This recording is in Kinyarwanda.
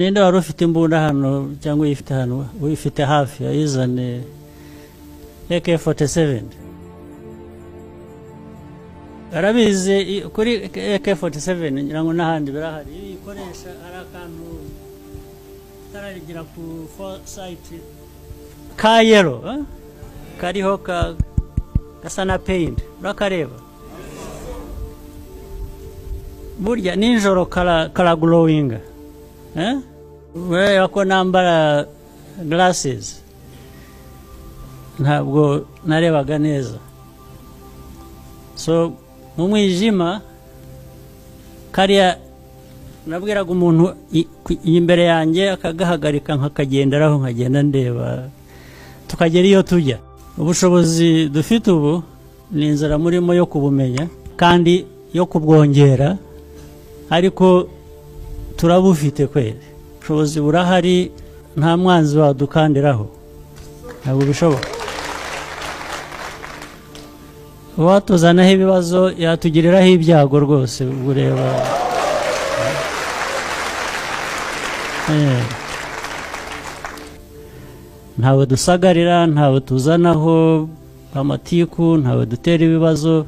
Ninde wari ufite imbunda hano cyangwa uyifite hano, uyifite hafi ayizane AK47? Arabizi kuri AK47, ngira ngo n'ahandi birahari. Iyo uyikoresha hari akantu tararigira ku foresight ka yellow, kariho gasa na paint, urakareba burya nijoro kara glowing. Ureba ko nambara glasses ntabwo narebaga neza, so mu mwijima kariya nabwiraga umuntu imbere yanjye akagahagarika nkakagenderaho, nkagenda ndeba tukagera iyo tujya. Ubushobozi dufite ubu ni inzira murimo yo kubumenya kandi yo kubwongera, ariko turabufite kweli. Ubushobozi burahari, nta mwanzi wadukandiraho, ntabwo bishoboka. Uwatuzanaho ibibazo yatugiriraho ibyago rwose, ureba. Ntawe dusagarira, ntawe tuzanaho amatiku, ntawe dutera ibibazo.